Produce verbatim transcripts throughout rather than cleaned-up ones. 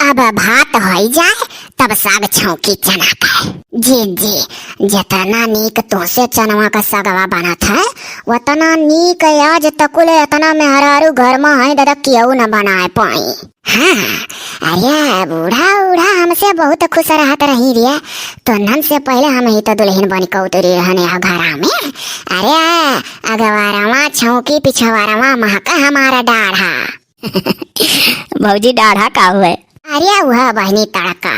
अब भात होइ जाए, तब साग छौंकी चना के। जिज्जी, जितना नीक तोसे चनवा का सगवा बनत है, उतना नीक आज तकुले इतना मेहरारू घर में है दादा, केहू न बनाए पाई। हाँ, अरे बूढ़ा, बूढ़ा हमसे बहुत खुश रहत रही रे, तो नन से पहले हम ही तो दुल्हन बन के उतरी रहने यहाँ घरा में। अरे अगवारवा छौंकी, पिछवारवा महका हमारा डाढ़ा। भौजी, डाढ़ा का हुए? अरे वह बहिनी तड़का,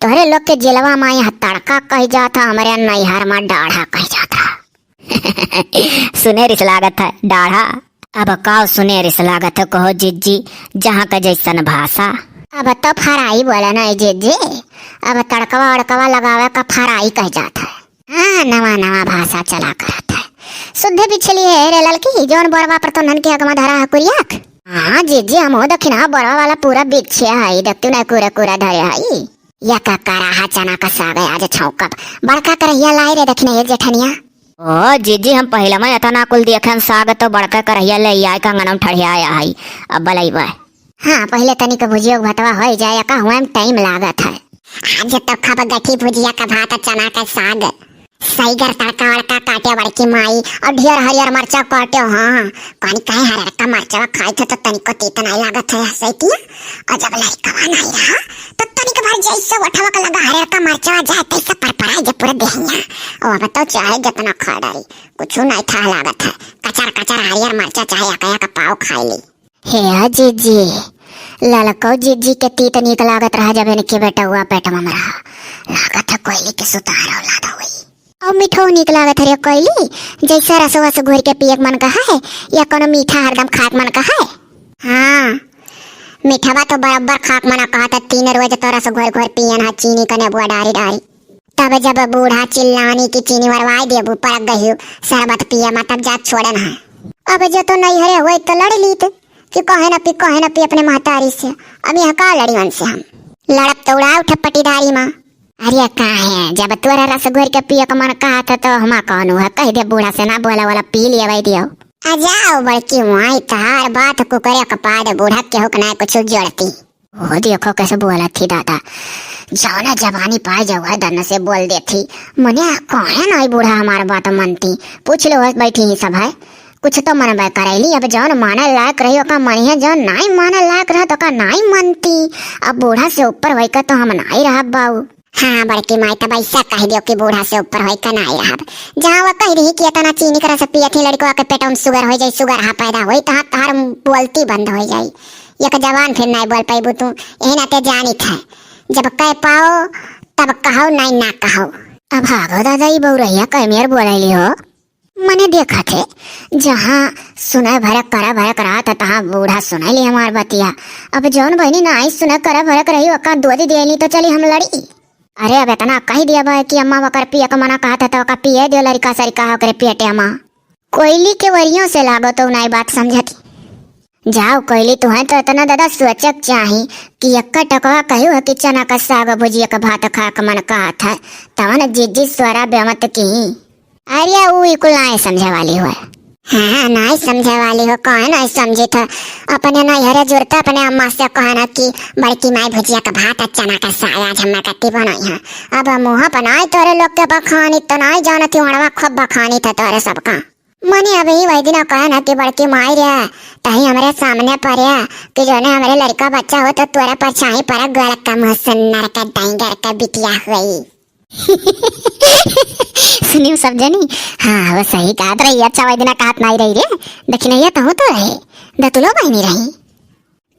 तोहरे लोग के जिलवा में यहाँ तड़का कह जात है, हमरे नैहर में डाढ़ा कह जात है। सुने रिस लागत है डाढ़ा। अब का सुने रिस लागत है, कहो जिज्जी, जहाँ का जैसन भाषा। अब तो फराई बोले ना जिज्जी, अब तड़कवा उड़कवा लगावे का फराई कह जात है। हाँ, नवा नवा भाषा चला करत है। सुद्धे बिछली है रे ललकी, जौन बोरवा पर तोहन के अगवा धरा है कुरियाक। हाँ जिज्जी, हम हो दखिना बोरवा वाला पूरा बिछे है, देखतू ना, कूरा कूरा धरे है। या का कराहा चना का साग है आज छौंकब। बड़का करहिया लाई रे दखिना ये जेठनिया। ओ जिज्जी, हम पहिला में इतना कुल देखेन साग तो बड़का करहिया ले आए के अंगन में ठड़िया आया है। अब बलैबे। हाँ, पहिले तनिक भुजिया भतवा होइ जाए, का हुआ में टाइम लागत है। आज तो खब गठी भुजिया का भात, चना का साग, सईगर तड़का वड़का काटे बड़की माई, और ढेर हरियर मरचा काटे। हाँ, कनी कहे हरियर का मरचा खाई थे तो तनिको तीत नहीं लागत है, हंसैतिया। और जब लइकवा नहीं रहा, तो तनिक भर जैसे ओठवा का लगा हरियर का मरचा जाए, तैसे परपराए जब पूरा देहिया। और अब तो चाहे जितना खा डारी, कुछ नहीं था लागत है। कचर कचर हरियर मरचा चाहे अकया का पाव खाई ली। हे जिज्जी, ललको जिज्जी के तीत नीक लागत रहा जब इनके बेटउआ पेट में रहा। लागत है कोयली के सुतार औलाद होई। और मीठो नीक लागत है रे कोयली, जैसे रसवा से घोर के पिए के मन कहा है, या कोनो मीठा हरदम खाए के मन कहा है। हाँ, मीठवा तो बराबर खाए के मन कहत है, तीन रोज तो रस घोर घोर पियन है, चीनी का नेबुआ डारी डारी। तब जब बूढ़ा चिल्लानी कि चीनी वरवाई देबू, परक गहियो, शरबत पिए मा, तब जात छोड़न है। अब जो तो नैहरे होई तो लड़ लीत कि कहे न पी, कहे न पी अपने महतारी से। अब यहाँ का लड़ी उनसे हम? लड़ब तो उड़ा उठब पटीदारी मा। अरे काहे, जब तोरा रस घोर के पिए के मन कहत है तो हमा कौन हुआ, कह दे बूढ़ा से ना बोला वाला पी लिया भाई दियो। आ जाओ बड़की माई, तहार बात कुकरे के पाद, बूढ़ा केहू के ना कुछ जोड़ती। ओ देखो कैसे बोलत थी दादा, जौना जबानी पाए जाऊ है दन्न से बोल देत थी। मने काहे नाई बूढ़ा हमार बात मनती, पूछ लो, बैठी ही सब है, कुछ तो मनबे करैली। अब जौन माने लायक रही ओका मनिहे, जौन नाई माने लायक रहा तो ओका नाई मनती। अब बूढ़ा से ऊपर होई का तो हम नाई रहब बाऊ। हाँ बड़की माई, तब ऐसा कह दियो कि बूढ़ा से ऊपर होई का नाई रहब। जहाँ वो कह रही कि इतना चीनी के रस पिए थी लड़कवा के पेट में सुगर हो जाई, सुगर हा पैदा होई, तो हाँ तहार बोलती बंद हो जाई। एक जबान फिर नाई बोल पाइबू तू, यही नाते जानित है, जब कह पाओ तब कहो, नाई ना कहो। अब भागो दादा, ई बउरहिया कह मेर बोलैली हो। मने देखत है, जहाँ सुने भरक करा भरक रहत है, तहाँ बूढ़ा सुनैली हमार बतिया। अब जौन बहिनी नाई सुने करा भरक रही, ओका दो दी देली तो चली हम लड़ी। अरे अब इतना कह दिया बा कि अम्मा वकर पिए के मना कहत है, तो ओका पिए दियो लड़का सरिका ओकरे पेटे मा। कोयली के वरियों से लागो तो नाई बात समझती। जाओ कोयली, तुहें तो इतना दादा सोचक चाही कि एक्का टकवा कहू है कि चना का साग भुजिया का भात खा के मन कहत है, तवन जिज्जी स्वरा बेमत की। अरे ऊ ई कुल नाई समझे वाली हो। हाँ, नाई समझे वाली हो, कहे नाई समझी था। अपने नैहरे जुड़ते अपने अम्मा से कहना कि बड़की माई भुजिया का भात और चना का साग आज हमारे कत्ती बनाई है। अब मुँह बनाए तोरे लोग के बखानी तो नाई जानती, वड़वा खूब बखानी था तोरे सबका। मने अबही वही दिन कहे ना कि बड़की माई रे, तही हमरे सामने पड़े कि जौने हमरे लड़का बच्चा हो तो तोरा परछाई पर गोलक का मुँह सुन्नर का डाइंगर का बिटिया हुई। सुनियो सब जनी, हाँ, वो सही कहत रही, अच्छा वही दिन कहत नाई रही रे, दखिनैया तहूँ तो रहे, दतुलो बहिनी रही।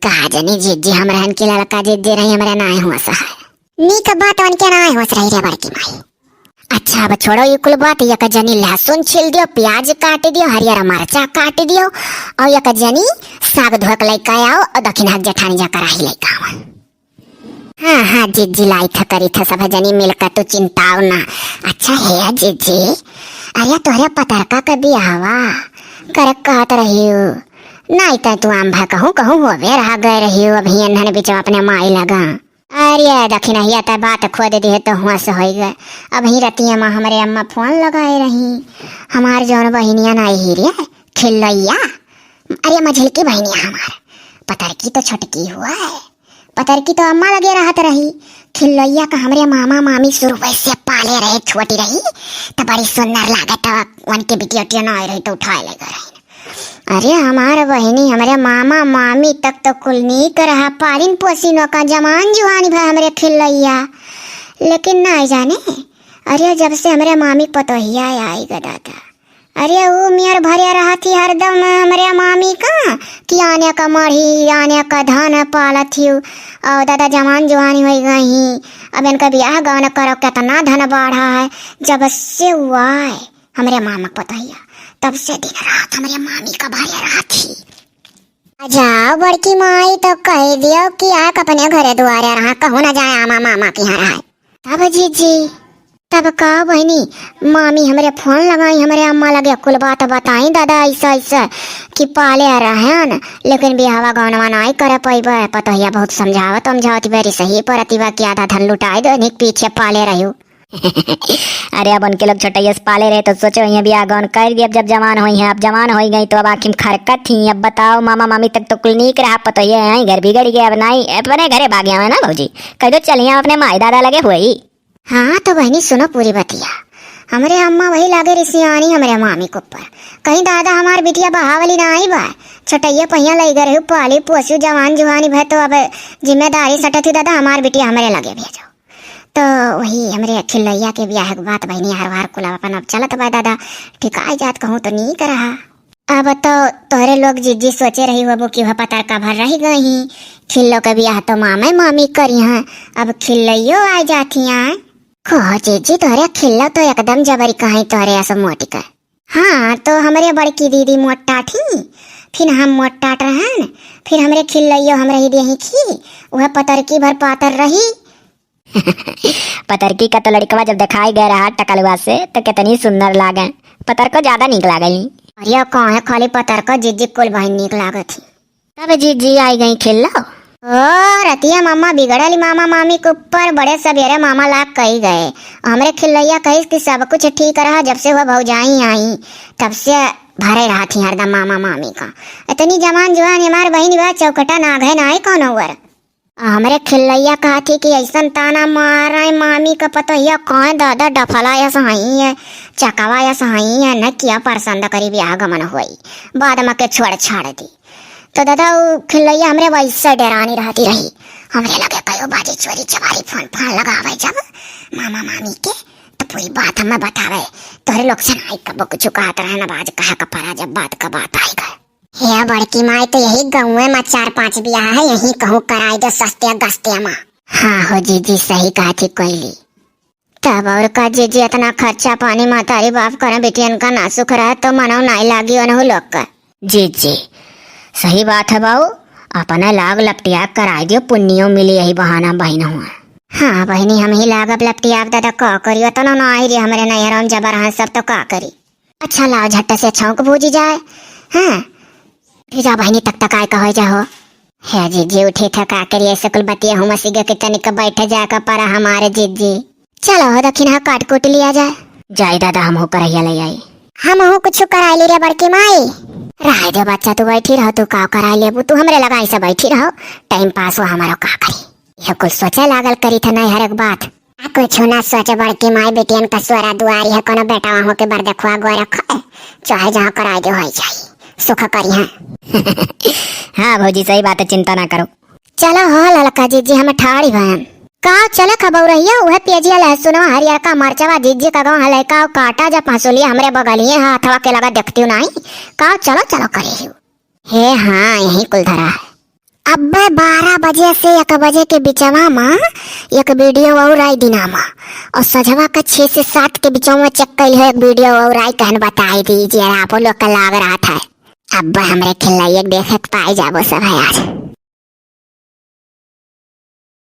का जनी जिज्जी हम रहन की ललका जिज्जी रही, हमरे नाई हुआ सहाय। नीक बात उनके नाई हुआ रही रे बड़की माई। अच्छा, अब छोड़ो ये कुल बात, एक जनी लहसुन छील दियो, प्याज काट दियो, हरियर मरचा काट दियो, और एक जनी साग धोक लेके आओ, और दखिनहा जेठानी जा कराही लेके आओ। हाँ, हाँ, जिज्जी लाई था, करी था, सब जनी मिलकर, तू चिंताओ ना। अच्छा हे जिज्जी, अरे तोहरे पतरका के बियाहवा करे कहत रही हो, नाई तो तू आम भा कहूँ, कहूँ होवे रहा गए रही हो, अभी एन्हन बीच अपने माई लगा। अरे दखिनहिया त बात खोद दिहे तो हुआँ से होई गए। अबही रतिया मा हमरे अम्मा फोन लगाए रही, हमार जौन बहिनिया नाई ही रे, खिल्लैया, अरे मझिलकी बहिनिया हमार, पतरकी तो छोटकी हुआ है, पतरकी तो अम्मा लगे रहत रही। खिल्लैया का हमरे मामा मामी शुरू से पाले रहे, छोटी रही तो बड़ी सुंदर लागे, तो उनके बिटिया उटिया ना आए रही तो उठाए ले गए रही। अरे हमार बहिनी, हमरे मामा मामी तक तो कुल नीक रहा, पालिन पोसिन ओका, जवान जुहानी भा हमरे खिल्लैया। लेकिन ना जाने, अरे जब से हमरे मामी पतोहिया आई ग दादा, अरे ऊ मेर भरे रहत ही हरदम हमरे मामी का कि आने का मढ़ी, आने का धन पालत ही। और दादा जवान जुहानी होई गई ही, अब इनका बियाह गौन करो, कितना धन बाढ़ा है। जब से ऊ आए हमरे मामा पतोहिया, तब से दिन रात हमरे मामी का भरे रहत ही। आ जाओ बड़की माई, तो कह दियो कि आके अपने घरे दुआरे रहा, कहूँ ना जाए आमा मामा के यहाँ रहे। तब जीजी, तब का बहिनी, मामी हमरे फोन लगाई, हमरे अम्मा लगे कुल बात बताई दादा, ऐसा ऐसा कि पाले रहन, लेकिन बियाहवा गौनवा नाई करे पैबे। पतोहिया बहुत समझावत समझावत बेरी सही परतिबा कि आधा धन लुटाई दो, निक पीछे पाले रह्यू। अरे अब उनके लोग छोटैया से पाले रहे तो सोचो यहाँ बियाह गौन कर दिए, अब जब जवान होई हैं, अब जवान होई गई तो अब आखिम खरकत ही। अब बताओ मामा मामी तक तो कुल नीक रहा, पतोहिया यहाँ घर बिगड़ गया, अब नाई अपने घरे भाग आवे ना भौजी, कह दो चलिए अपने माई दादा लगे हुई। हाँ तो बहिनी सुनो पूरी बतिया, हमरे अम्मा वही लागे रिसियानी हमरे मामी के ऊपर, कहीं दादा हमार बिटिया बहावली ना आई बा, छोटैया पहिया लई गए रहू, पाली पोसू जवान जुहानी भय तो अब जिम्मेदारी सटत ही दादा हमार बिटिया हमरे लगे भेजो। तो वही हमरे खिल्लैया के बियाह के बात बहिनी हर बार कुल अपन अब चलत बा दादा, ठिकाई जात कहूँ तो नीक रहा। अब तो तोहरे लोग जीजी सोचे रही होबो कि वह पतरका भर रही गई ही, खिल्लो के बियाह तो मामे मामी करी हैं, अब खिल्लैयो आ जाती हैं। कहो जीजी तोहरे खिल्लो तो एकदम जबरी कहीं तोहरे अस मोटी का। हाँ तो हमरे बड़की दीदी मोटा थी, फिर हम मोटा रहन, फिर हमरे खिल्लैयो हमरे ही देही खी, वह पतरकी भर पातर रही। पतरकी का तो लड़कवा जब देखाई गए रहा टकलुआ से तो कितनी सुंदर लागे, पतरको ज्यादा नीक लागल। अरे काहे खाली पतरको जीजी कुल बहिन नीक लागत ही। तब जीजी आई गई खिल्लो। ओ रतिया मामा बिगड़ली मामा मामी के ऊपर, बड़े सवेरे मामा लाग कही गए। हमरे खिल्लैया कहिस कि सब कुछ ठीक रहा, जब से वह भौजाई आई तब से भरे रहत ही हरदम मामा मामी का। इतनी जवान जुआन हमार बहिन बा, चौकटा नाग है ना है कौन ओवर। हमरे खिल्लैया कहत ही कि ऐसन ताना मारे मामी का पतोहिया, कौन दादा डफला यस हई है, चकवा यस हई है, न किया परसंद करी बियाह गमन होई, बाद में के छोड़ छाड़ दी। तो दादा उ खिल्लैया हमरे वैसे डेरानी रहती रही, हमरे लगे कयो बाजी चोरी चमारी फोन फान लगावे जब मामा मामी के, तो पूरी बात हमें बतावे। तोहरे लोग से नाई कबो कुछ कहत रहे ना, आज कहा का परा जब बात का बात आई गए। हे बड़की माई, तो यही गाँवे में चार पांच बियाह है, यही कहूँ कराई दो सस्ते गस्ते में। हाँ हो जीजी, सही कहा थी कोयली। तब और का जीजी, इतना खर्चा पानी महतारी बाप करे, बिटियन का ना सुख रहे तो मनो नाई लागी ओनहु लोग का। जीजी, सही बात है बाऊ, अपने लाग लपटिया कराई दियो, पुण्यो मिली यही बहाना बहिन हुआ। हाँ बहिनी, हम ही लाग अब लपटिया दादा का करियो, तो ना आई रे हमरे नैहरों जबर हाँ सब तो का करी। अच्छा लाओ झट्ट से छौंक भूजी जाए। हाँ उठी जा बहिनी, तक तक आए का हो जा हो। हे जीजी उठी था का करिए, ऐसे कुल बतिया हूँ मसीगे के तनिक बैठ जाए का परा हमारे जीजी। चलो हो दखिन हा काट कूट लिया जाए। जाए दादा हम हो करैया ले आई। हम हो कुछ कराई ली रे बड़की माई। रह दे बच्चा, तू बैठी रहो, तू का कराई लेबू, तू हमरे लगाई से बैठी रहो, टाइम पास हो हमारो का करी। यह कुल सोचे लागल करी था नहीं हर एक बात। आ कुछ ना सोच बड़की माई, बेटियन का सोरा दुआरी है, कोनो बेटा वहाँ के बर देखुआ गोरख है, चाहे जहाँ कराई दे हो जाई, सुख करी है। हाँ भौजी सही बात है, चिंता ना करो। चलो हो ललका जीजी, हम ठाड़ी भयन। का चले खबौरहिया, उहे प्याजिया लहसुनवा हरियरका मरचवा जीजी का गाँव हले का काटा जा पहसुलिया हमरे बगलिए हाथवा के लगा देखती नहीं। का चलो चलो करे ही। हे हाँ, यही कुल धरा है। अब्बे बारह बजे से एक बजे के बिचवा मा एक वीडियो और आई दिना मा, और सझवा का छह से सात के बिचवा में चेक कैल है एक वीडियो और आई, कहन बताई दीजिए आप लोग का लाग रहा था। अब्बे हमरे खिल्लैया के देखे के पाई जाबो सब है आज।